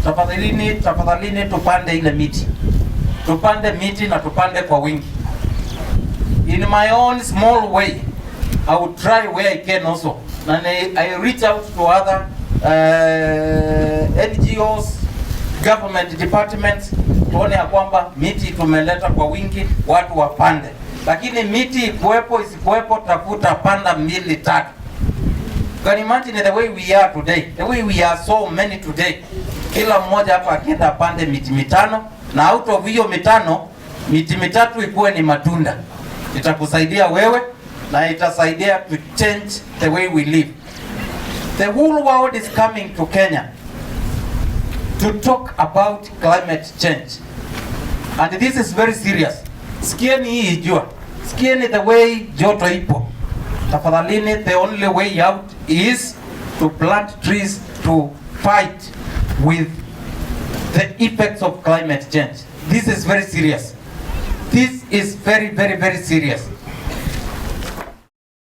Tafadhalini, tafadhalini tupande ile miti, tupande miti na tupande kwa wingi. In my own small way, I will try where I can also. And I reach out to other NGOs, government departments, tuone ya kwamba miti tumeleta kwa wingi, watu wapande. Lakini miti ikuwepo isikuwepo, tafuta panda mbili tatu. Can imagine the way we are today, the way we are so many today. Kila mmoja hapa akienda apande miti mitano, na out of hiyo mitano, miti mitatu ikuwe ni matunda, itakusaidia wewe na itasaidia to change the way we live. The whole world is coming to Kenya to talk about climate change. And this is very serious. Sikieni hii jua, sikieni the way joto ipo. Tafadhalini, the only way out is to plant trees to fight with the effects of climate change. This is very serious. This is very, very, very serious.